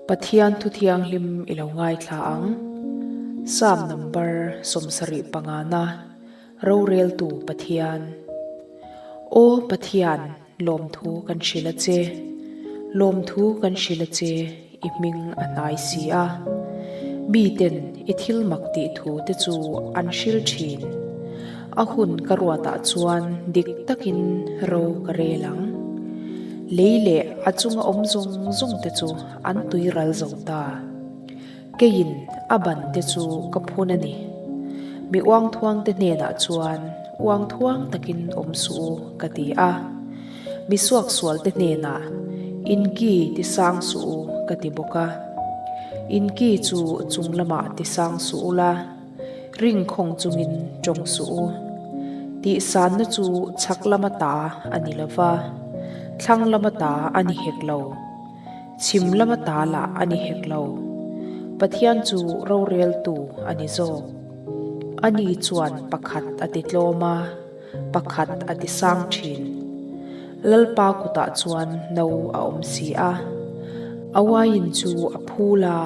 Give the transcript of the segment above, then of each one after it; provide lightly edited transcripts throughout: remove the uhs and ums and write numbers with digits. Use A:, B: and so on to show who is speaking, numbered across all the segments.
A: Pathian thu thianghlim i lo ngaithla ang. Psalm number 75 na Roreltu Pathian. Aw Pathian, lawmthu kan hrilh a che. Lawmthu kan hrilh a che, i hming a hnai si a. Miten i thil mak tih thu te chu an hril thin. A hun ka ruatah chuan dik takin ro ka rel ang. Lei leh a chunga awm zawng zawng te chu an tui ral zo ta. Keiin a ban te chu ka phun a ni. Mi uangthuang te hnenah chuan uangthuang takin awm suh u ka ti a. Mi suaksual te hnenah in ki ti sang suh u ka ti bawk a. In ki chu chung lamah ti sang suh u la, ring khawng chungin tawng suh u. Tihsanna chu chhak lama ta a ni lo va, thlang lama ta a ni hek lo. Chhim lama ta lah a ni hek lo. Pathian chu roreltu a ni zawk. Ani chuan pakhat a ti tlawm a, pakhat a ti sang thin. Lalpa kutah chuan no a awm si a. A uaiin chu a phul a,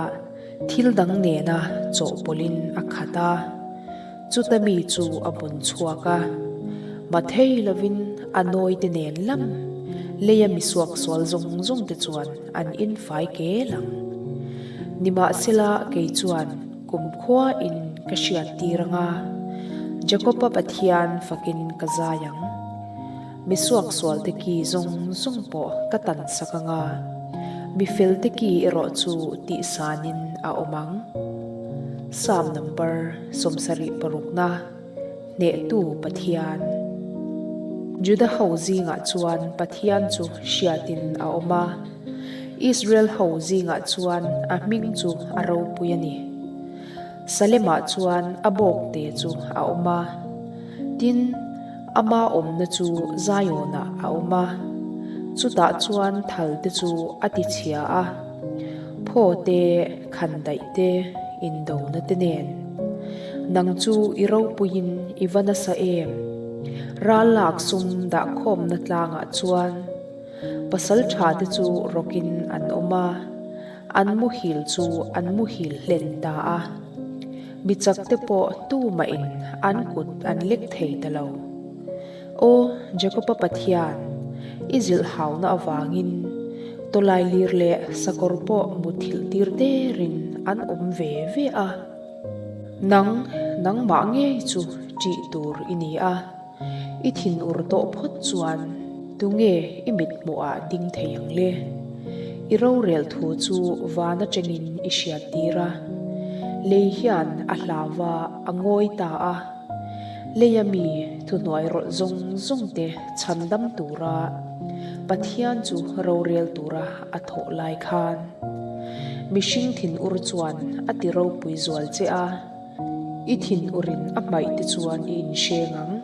A: thil dang nena chawhpawlhin a khat a. Chuta mi chu a bun chhuak a, mathei lovin a nawi te nen lam leia mi suaksual zawng zawng te chuan an infai kel ang. Nimahsela kei chuan kumkhua in ka hriat tir anga, Jakoba Pathian fakin ka zai ang. Mi suaksual te ki zawng zawng pawh ka tan sak anga, mi fel te ki erawh chu tihsanin a awm ang. Psalm number 76 na, Hnehtu Pathian. Juda ho zingah chuan Pathian chu hriatin a awm a, Israel ho zingah chuan a hming chu a ropui a ni. Salemah chuan a bawkte chu a awm a, tin, ama awmna chu Zionah a awm a, chutah chuan thalte chu a tichhia a, phaw te, khandaih te, indona te nen. Nang chu i ropuiin i va nasa em? Ral lak sum dahkhawmna tlangah chuan pasal tha te chu rawkin an awm a, An muhil chu an muhil hlen ta a, mi chak te pawh tumahin an kut an lek thei ta lo. Aw Jakoba Pathian, i zilh hauna avangin tawlailir leh sakawr pawh muthilh tir derin an awm ve ve a. Nang, nangmah ngei chu ṭih tur i ni a. I thinur tawh phawt chuan tunge i mithmuhah ding thei ang le? I rorel thu chu van atangin i hriat tir a, lei hian a hlau va a ngawi ta a. Leia mi thuhnuai rawlh zawng zawng te chhandam tura Pathian chu rorel tura a thawh lai khan mihring thinur chuan a ti ropui zual che a. I thinurin a hmaih te chuan i inhreng ang.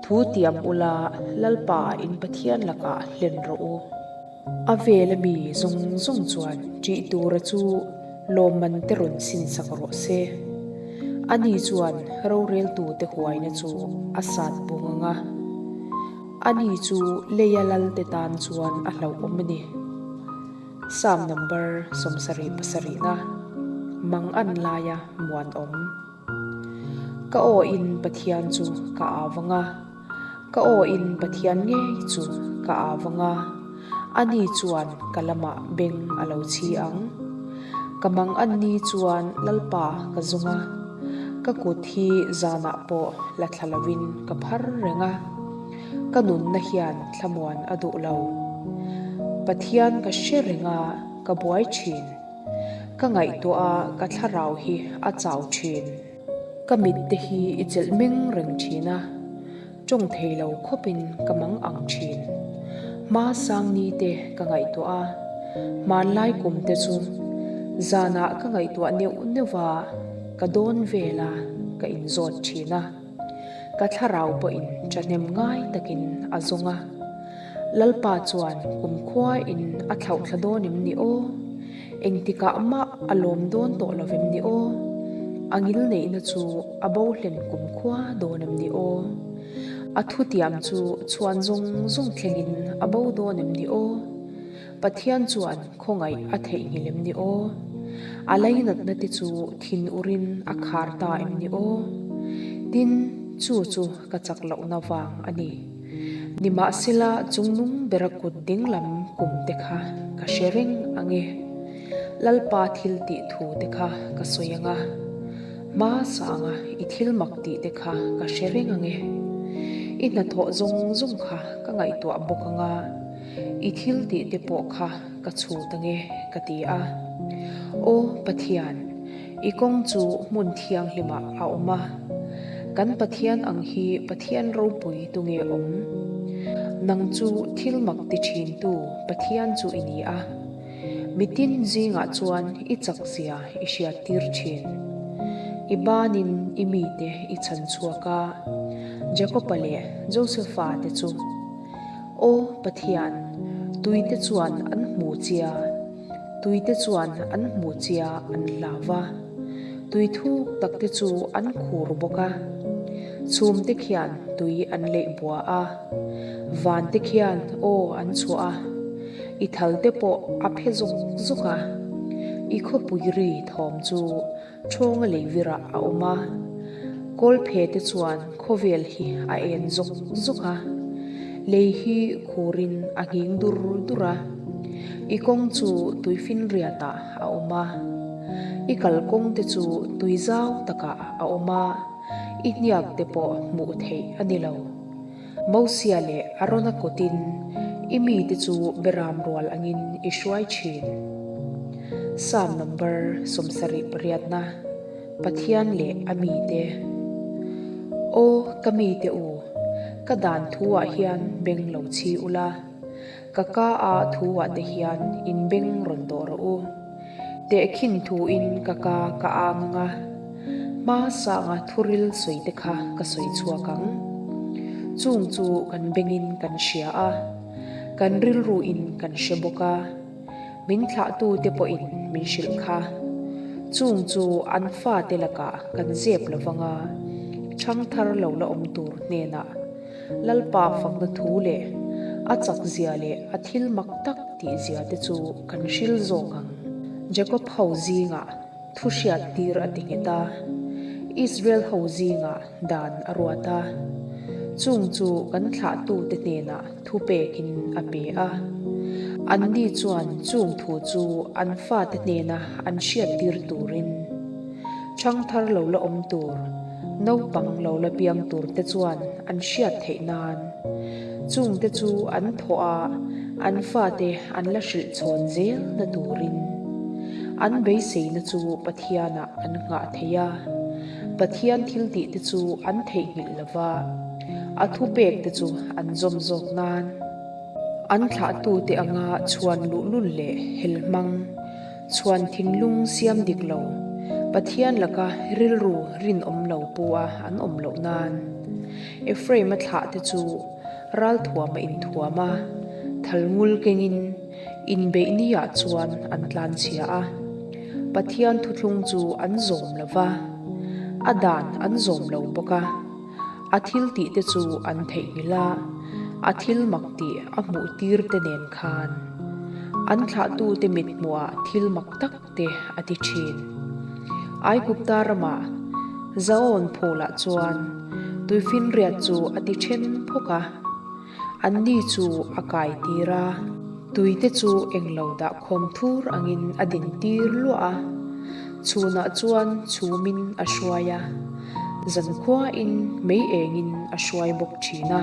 A: Thu tiam ula, Lalpa in Pathian lakah hlen rawh u. A vela mi zawng zawng chuan ṭih tura chu lawmman te rawn sinsak rawh se. Ani chuan roreltute huaina chu a sat bung ang a. Ani chu leia lalte tan chuan a hlauhawm a ni. Psalm number 77 na, Mang an laia muan awm. Ka aw in Pathian chu ka au vang a, Ka aw in Pathian ngei chu ka au vang a, Ani chuan ka lamah beng a lo chhi ang. Ka mang an ni chuan Lalpa ka zung a, Ka kut hi zanah pawh la thla lovin ka phar reng a. Ka nunna hian thlamuan a duh lo. Pathian ka hre reng a, ka buai thin. Ka ngaihtuah a, ka thlarau hi a chau thin. Ka mit te hi i chelh meng reng thin a, tawng thei lo khawpin ka mang ang thin. Hma sang ni te ka ngaihtuah a, hmanlai kum te chu zanah ka ngaihtuah neuh neuh va, ka dawn vel a, ka inzawt thin a. Ka thlarau pawhin thahnem ngai takin a zawng a, Lalpa chuan kumkhuain a thlauhthla dawn em ni aw? Engtikah mah a lawm dawn tawh lo vem ni aw? A ngil neihna chu a bo hlen kumkhua dawn em ni aw? A thutiam chu chhuan zawng zawng thlengin a bo dawn em ni aw? Pathian chuan khawngaih a theihnghilh em ni aw? A lainatna te chu thin urin a khar ta em ni aw? Tin, chu chu ka chak lohna vang a ni. Nimahsela chungnung bera kut dinglam kum te kha ka hre reng ang e. Lalpa thil tih thu te kha ka sawi ang a, hma sanga i thil mak tih te kha ka hre reng ang e. I hnathawh zawng zawng kha ka ngaihtuah bawk ang a, i thil tih te pawh kha ka chhut ang e, ka ti a. Aw Pathian, i kawng chu hmun thianghlimah a awm a, kan Pathian ang hi Pathian ropui tunge awm? Nang chu thil mak ti thintu Pathian chu i ni a. Mitin zingah chuan i chakzia i hriattir thin. I banin i mite i chhan chhuak a, Jakoba leh Josefa te chu. Aw Pathian, tuite chuan an hmu chia, tuite chuan an hmu chia an hlau va, tui thuk takte chu an khur bawk a. Chhumte khian tui an leih bua a, vante khian aw an chhuah a. I thal te pawh a phe zuk zuk a, i khawpui ri thawm chu ṭhawnga lei virah a awm a. Kawlphe te chuan khawvel hi a en zuk zuk a, lei hi khurin a nghing dur dur a. I kawng chu tuifinriatah a awm a, i kalkawng te chu tui zau takah a awm a, i hniak te pawh hmuh theih a ni lo. Mosia leh Arona kutin i mite chu beram rual angin i hruai thin. Psalm number 78na, Pathian leh a mite. Aw ka mite u, ka dan thu ah hian beng lo chhi ula, Ka ka a thu ah te hian in beng rawn dawh rawh u. Tehkhin thu in ka ka ka ang ang a, hma sanga thuril sawi te kha ka sawi chhuak ang. Chung chu kan beng in kan hria a, kan rilru in kan hre bawk a, min thlah tu te pawh in min hrilh kha. Chung chu an fa te lakah kan zep lo vang a, ṭhangthar lo la awm tur hnenah Lalpa fakna thu leh a chakzia leh a thil mak tak tihzia te chu kan hril zawk ang. Jakob ho zingah thu hriat tir a ti nghet a, Israel ho zingah dan a ruat a, chung chu kan thlahtute hnenah thu pekin a pe a. Anni chuan chung thu chu an fate hnena an hriat tir turin Ṭhangthar lo la awm tur, naupang lo la piang tur te chuan an hriat theih nan. Chungte chu an thawh a, an fate an la hrilh chhawn zel na turin. An beiseina chu Pathianah an nghah thei a, Pathian thiltih te chu an theihnghilh lo va, a thupek te chu an zawm zawk nan. An thlahtute anga chhuan luhlul leh helhmang. Chhuan thinlung siam dik lo, Pathian laka rilru rinawm lo pu a an awm loh nan. Ephraim-a thlah te chu ralthuam a inthuam a, thalngul kengin inbeih niah chuan an tlanchhia a. Pathian thuthlung chu an zawm lo va, a dan an zawm lo bawk a. A thil tih te chu an theihnghilh a, a thil mak tih a hmuh tir te nen khan an thlahtute mit hmuhah thil mak tak te a ti thin. Aigupta ramah Zaon phulah chuan tuifinriat chu a ti then phawk a. Anni chu a kai tir a, tuite chu englo dah khawm thur angin a din tir luah a. Chhunah chuan chhumin a hruai a, zankhuain mei engin a hruai bawk thin a.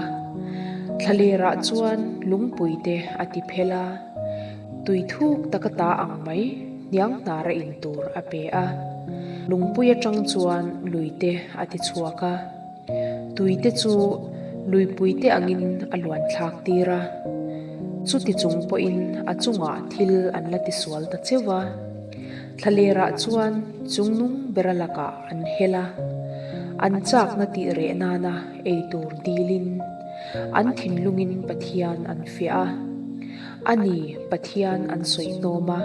A: Thlalerah chuan lungpuite a ti phel a, tui thuk taka ta ang mai hniang hnara in tur a pe a. Lungpui atang chuan luite a ti chhuak a. Tuite chu luipuite angin a luan thlak tir a, chuti chung pawhin a chungah thil an la tisual ta cheu a. Thlalerah chuan chungnung bera lakah an hel a, an chakna tih reh nana ei tur dilin an thinlungin Pathian an fiah a. A ni, Pathian an sawi hnawm a.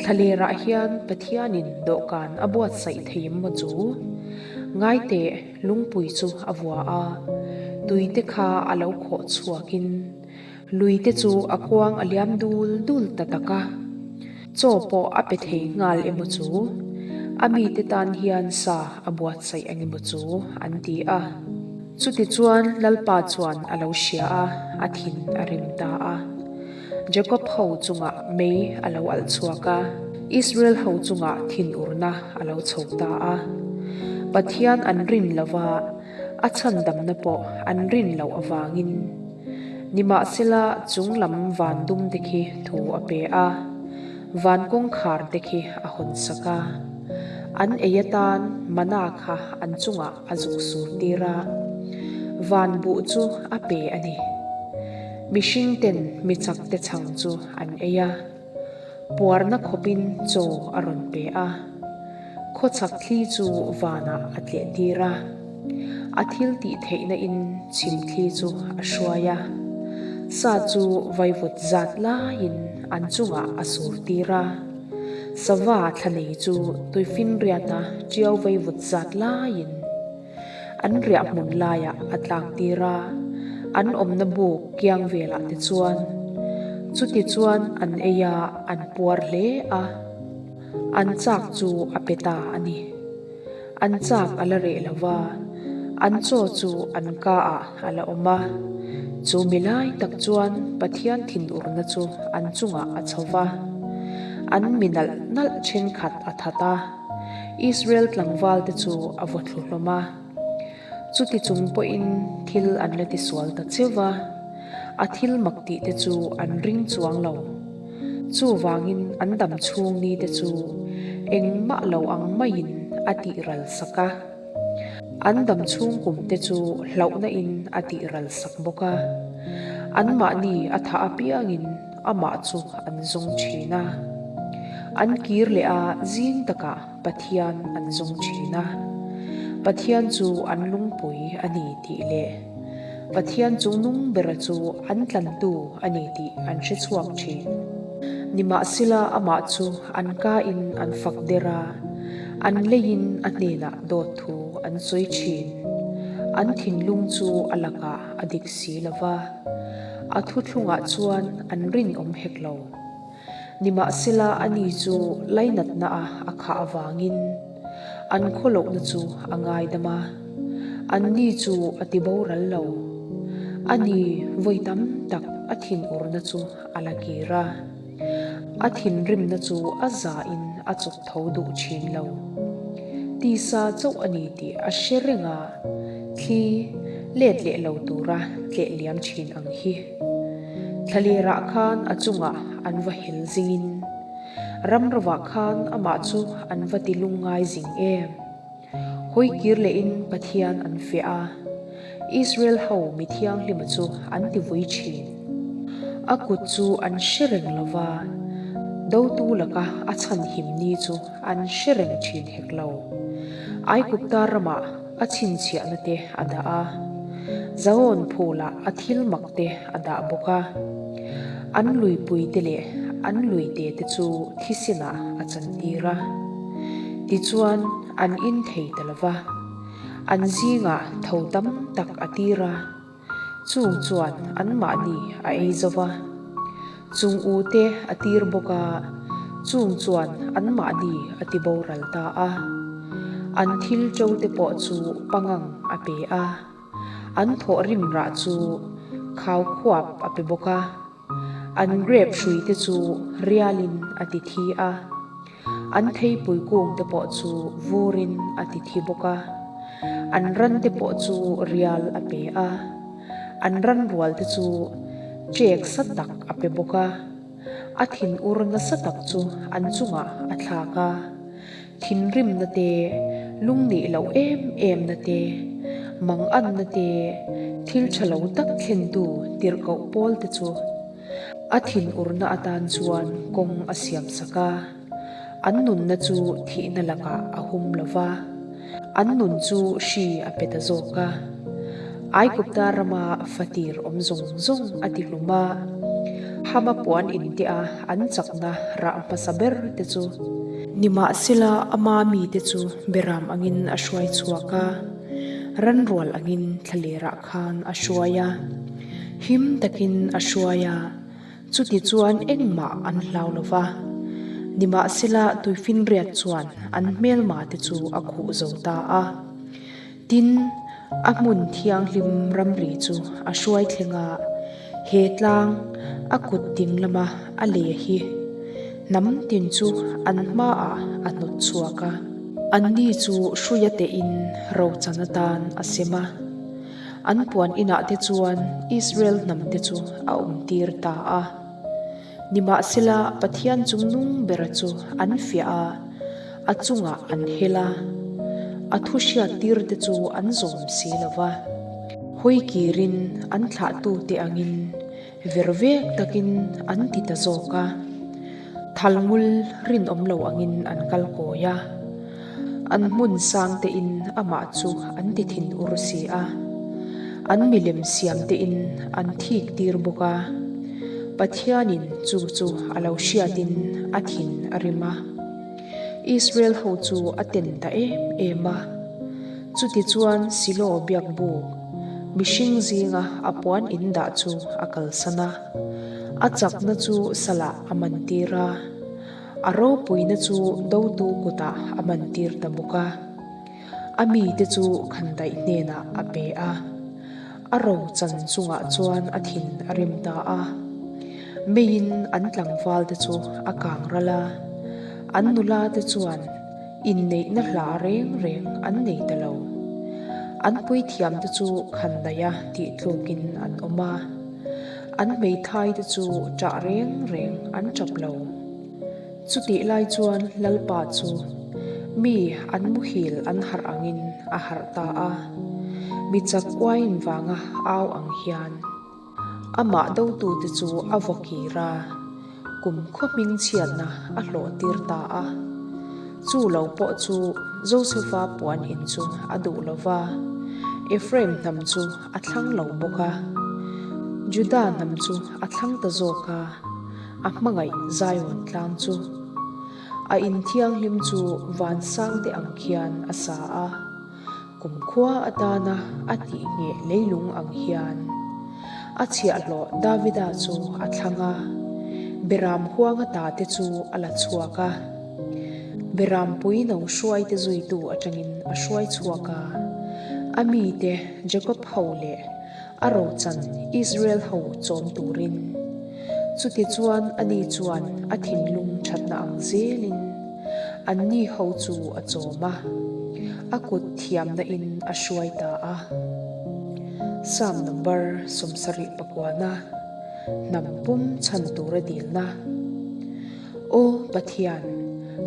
A: Thlalerah hian Pathianin dawhkan a buatsaih thei em maw chu? Ngaiteh lungpui chu a vua a, tuite kha a lo khawh chhuakin. Lui te chu a kuang a liam dul dul ta tak a. Chaw pawh a pe thei nghal emaw chu? A mite tan hian sa a buatsaih ang emaw chu? an ti a. Chutichuan Lalpa chuan a lo hria a, a thin a rim ta a. Jakob ho chungah mei a lo alh chhuak a, Israel ho chungah thinurna a lo chho ta a. Pathian an rin lova, a chhandamna pawh an rin loh avangin. Nimahsela chung lam van dum te khi thu a pe a, van kawngkhar te khi a hawn sak a. An ei atan mana kha an chungah a zuk sur tir a, van buh chu a pe a ni. Mihring ten mi chak te chhang chu an ei a, puarna khawpin chaw a rawn pe a. Khawchhak thli chu vanah a tleh tir a, a thil tih theihna in chhim thli chu a hruai a, sa chu vaivut zat laiin an chungah a sur tir a, sava thla nei chu tuifinriata ṭiau vaivut zat laiin an riah hmun laiah a tlak tir a, an awmna buk kiang velah te chuan chuti chuan an ei a, an puar hle a. An chak chu a pe ta a ni. An chak a la reh lo va, an chaw chu an ka ah a la awm a. Chu mi lai tak chuan Pathian thinurna chu an chungah a chho va. An mi nalh nalh thenkhat a that a, Israel tlangval te chu a vaw thlu hlawm a. Chuti chung pawhin thil an la tisual ta cheu va, a thil mak tih te chu an ring chuang lo. Chuvangin an dam chhung ni te chu engmah lo ang maiin a tih ral sak a. An dam chhung kum te chu hlauhna in a tih ral sak bawk a. Anmahni a thah apiangin amah chu an zawng thin a. An kir leh a zing takah Pathian an zawng thin a, Pathian chu an lungpui a ni tih leh Pathian chungnung bera chu an tlantu a ni tih an hre chhuak thin. Nimahsela amah chu an kain an fak der a, an leiin a hnenah dawt thu an sawi thin. An thinlung chu a lakah a dik si lo va, a thuthlungah chuan an rinawm hek lo. Nimahsela ani chu lainatna a a khah avangin an khawlohna chu a ngaidam a, anni chu a ti boral lo. Ani vawi tam tak a thinurna chu a la kir a, a thinrimna chu a zain a chawk tho duh thin lo. Tisa chauh a ni tih a hre reng a, thli let leh lo tura tleh liam thin ang hi. Thlalerah khan a chungah an va hel zingin, ramrovah khan amah chu an va ti lungngai zing em? Hawi kir lehin Pathian an fiah a, Israel ho mi thianghlima chu an ti vui thin. A kut chu an hre reng lo va, dotu laka a chhanhim ni chu an hre reng thin hek lo. Aigupta ramah a chhinchhiahna te a dah a, Zawn phulah a thil mak te a dah bawk a. An luipui te leh an luite te chu thisenah a chantir a. Tichuan an in thei ta lo va, an zingah tho tam tak a tir a. Chung chuan anmahni a ei zo va, chung u te a tir bawk a, chung chuan anmahni a ti boral ta a. An thil to te pawh chu pangang a pe a, an thawh rim rah chu khau khuap a pe bawk a, an grape hrui te chu rialin a ti thi a. An theipui kung te pawh chu vurin a ti thi bawk a, an ran te pawh chu rial a pe a, an ran rual te chu ṭek sa tak a pe bawk a, a thinur nasa tak chu an chungah a thlak a, thinrimna te, lungnih loh em emna te, manganna te, thil ṭha lo tak thlentu tirhkoh pawl te chu. A thinurna atan chuan kawng a siam sak a, an nunna chu thihna lakah a hum lo va, an nun chu hri a pe ta zawk a. Aigupta rama fatir awm zawng zawng a ti hlum a, Hama puan intia an chakna rah hmasa ber te chu. Nimahsela ama mite chu beram angin a hruai chhuak a, ranrual angin thlalerah khan a hruai a. Him takin a hruai a, chutichuan engmah an hlau lo va. Nimahsela tuifinriat chuan an hmelma te chu a khuh zo ta a. Tin, a hmun thianghlim ramri chu a hruai thleng a, he tlang a kut ding lama a le hi hnam tin chu an hmaah a hnawt chhuak a. Anni chu hruia tein rochan atan a sem a, an puan inah te chuan Israel hnam te chu a awmtir ta a. Nimahsela, Pathian chungnung bera chu an fiah a, a chungah an hel a, a thu hriattirte chu an zawm si lo va. Hawi kirin an thlahtute angin ver vek takin an ti ta zawk a, thalngul rinawm lo angin an kal kawi a. An hmun sang tein amah chu an ti thin ur si a, an milem siam tein an thik tir bawk a. Pathianin chu chu a lo hriatin a thin a rim a, Israel ho chu a ten ta em em a. Chutichuan Silo biakbuk, mihring zinga a puan in dah chu a kalsan a, a chakna chu salah a mantir a. A ropuina chu dotu kutah a mantir ta bawk a, a mite chu khandaih hnenah a pe a. A ro chan chungah chuan a thin a rim ta a. Meiin an tlangvalte chu a kang ral a, an nulate chuan inneihna hla reng reng an nei ta lo. An puithiamte chu khandaiha tih tlukin an awm a. An hmeithaite chu ṭah reng reng an ṭap lo. Chutih lai chuan Lalpa chu mi an muhil an harh angin a harh ta a, mi chak uain vanga au ang hian amah dotute chu a vaw kir a, kum khaw hming chhiatna a hlawh tir ta a. Chu lo pawh chu Josefa puan in chu a duh lo va, Ephraim hnam chu a thlang lo bawk a. Juda hnam chu a thlang ta zawk a, a hmangaih Zion tlang chu. A in thianghlim chu van sang te ang khian a sa a. Kumkhua atana a tih ngheh leilung ang hian a chhiahhlawh Davida chu a thlang a, Beram huanga ta te chu a la chhuak a. Berampui no hruaite zuitu atangin a hruai chhuak a, a mite Jakob ho leh a rochan Israel ho chawm turin. Chutichuan ani chuan a thinlung thatna ang zelin anni ho chu a chawm a, a kut thiamna in a hruai ta a. Psalm number 70 pakuana hnam pum chhan tura dilna. Aw Pathian,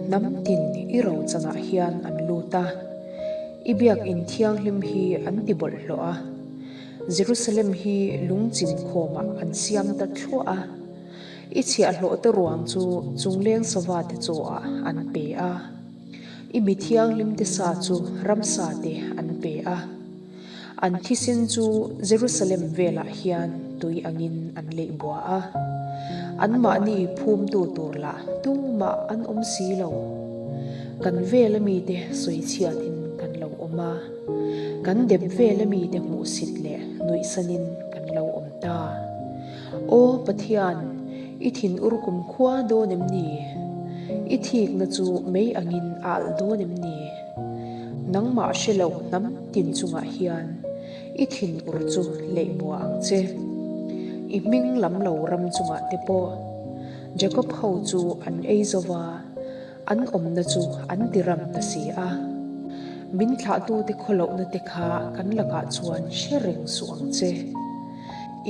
A: hnam tin i rochanah hian an lut a, i biakin thianghlim hi an ti bawlhhlawh a. Jerusalem hi lungchim khawmah an siam ta thluah a, i chhiahhlawhte ruang chu chungleng savate chawah an pe a, i mi thianghlimte sa chu ramsate an pe a. An thisen chu Jerusalem velah hian tui angin an leih bua a, anmahni phumtu tur lah tumah an awm si lo. Kan vela mite sawichhiatin kan lo awm a. Kan dep vel a mite hmuhsit leh nuihsanin kan lo awm ta. Aw Pathian, i thinur kum khua dawn em ni? I thikna chu mei angin a alh dawn em ni? Nangmah hre lo hnam tin chungah hian i thinur chu leih buah ang che. I hming lam lo ram chungah te pawh Jakob ho chu an ei zo va. An awmna chu an ti ram ta si a. Min thlahtute khawlohna te kha kan lakah chuan hre reng suh ang che.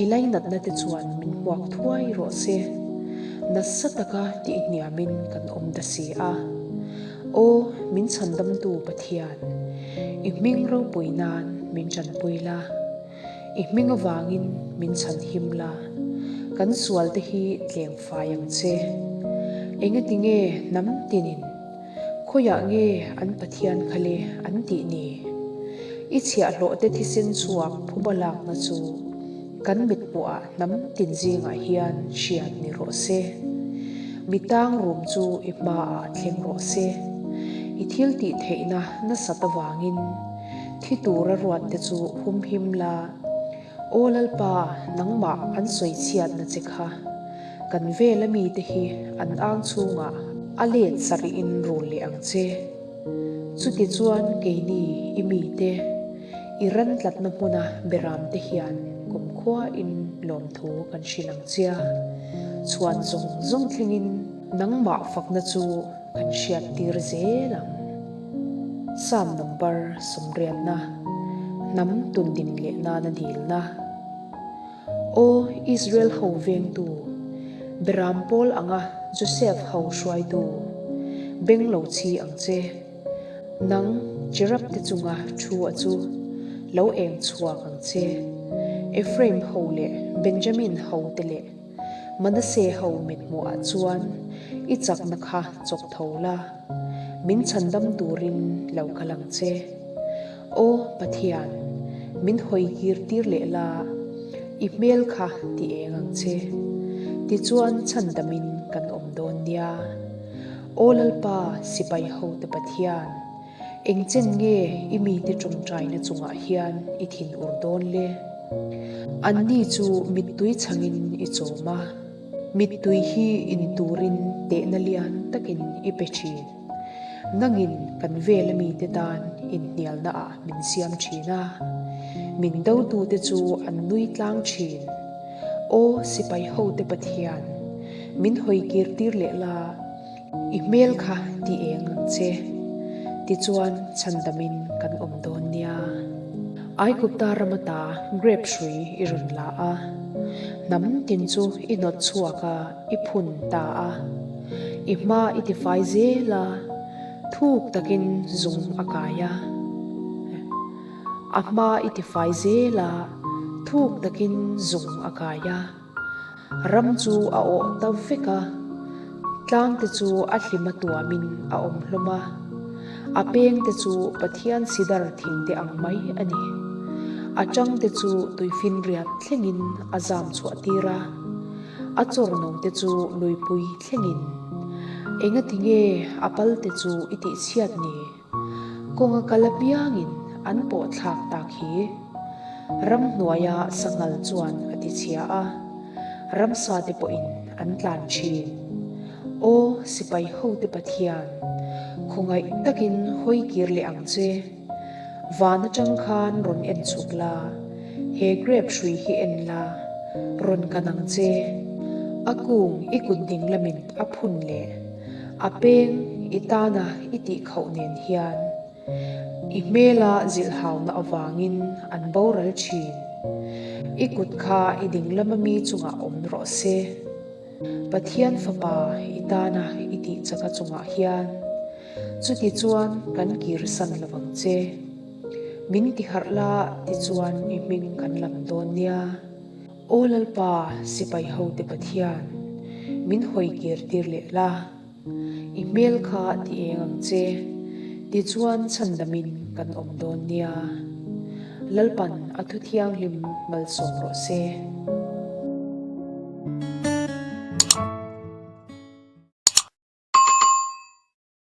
A: I lainatna te chuan min hmuak thuai rawh se. Nasa taka tihhniamin kan awm ta si a. Aw, min chhandamtu Pathian, i hming ropui nan min tanpui la. I hming avangin min chhan him la, kan sualte hi tleng fai ang che. Engati nge hnam tinin, Khawiah nge an Pathian kha le an tih ni? I chhiahhlawhte thisen chhuak phuba lakna chu kan mithmuhah hnam tin zingah hian hriat ni rawh se. Mi tang rum chu i hmaah thleng rawh se. I thil tih theihna nasat avangin, Thi tura ruatte chu humhim la. Aw Lalpa, nangmah an sawi chhiatna che kha kan vela mite hi an ang chhungah a let sarihin rul leh ang che. Chutichuan keini i mite, i ran tlatna hmuna beramte hian kumkhuain lawmthu kan hrilh ang che a, chhuan zawng zawng thlengin nangmah fakna chu kan hriattir zel ang. Psalm number sawmriatna, Hnam tundin leh nana dilna. Aw Israel ho vengtu, Beram pawl anga Joseph ho hruaitu, beng lo chhi ang che. Nang cherub te chunga thu a chu lo eng chhuak ang che. Ephraim ho leh Benjamin ho te leh Manasseh ho mithmuh ah chuan i chakna kha chawk tho la, min chhandam turin lo kal ang che. Aw Pathian, min hawi kir tir leh la, i hmel kha ti eng ang che. Tichuan chhandamin kan awm dawn nia. Aw Lalpa, sipai hote Pathian, eng chen nge i mite tawngtaina chungah hian i thin ur dawn le? Anni chu mittui chhangin i chawm a, mittui hi in turin tehna lian takin i pe thin. Nangin kan vela mite tan inhnialna ah min siam thin a, min dotute chu an nui tlang thin. Aw sipai hote Pathian, min hawi kir tir leh la, i hmel kha ti eng ang che, tichuan chhandamin kan awm dawn nia. Aigupta ram ata grape hrui i rawn la a, hnam tin chu i hnawt chhuak a, i phun ta a, i hma i tifai zel a, thuk takin zung a kai a. A hma i tifai zel a, thuk takin zung a kai a. Ram chu a awh ta vek a, tlang te chu a hlim a tuamin a awm hlawm a. A peng te chu Pathian sidar thing te ang mai a ni. A tang te chu tuifinriat thlengin a zam chhuah tir a. A chawrno te chu luipui thlengin. Engati nge a pal te chu i tihchhiat ni? Kawnga kal apiangin an pawh thlak tak hi. Ramhnuaia sanghal chuan a tichhia a, ramsa te pawhin an tlan thin. Aw sipai hote Pathian, khawngaih takin hawi kir leh ang che. Van atang khan rawn en chhuk la, he grape hrui hi en la, rawn kan ang che. A kung i kut ding lamin a phun leh a peng i tana i tih khauh nen hian i hmela zilhhauna avangin an boral thin. I kut kha i ding lama mi chungah awm rawh se. Pathian Fapa i tana i tih chaka chungah hian Chuti chuan kan kir san lo vang che. Min ti harh la tichuan i hming kan lam dawn nia. Aw Lalpa, sipai hote Pathian, min hawi kir tir leh la. I hmel kha ti eng ang che, tichuan chhandamin kan awm dawn nia. Lalpan a thu thianghlim malsawm rawh se.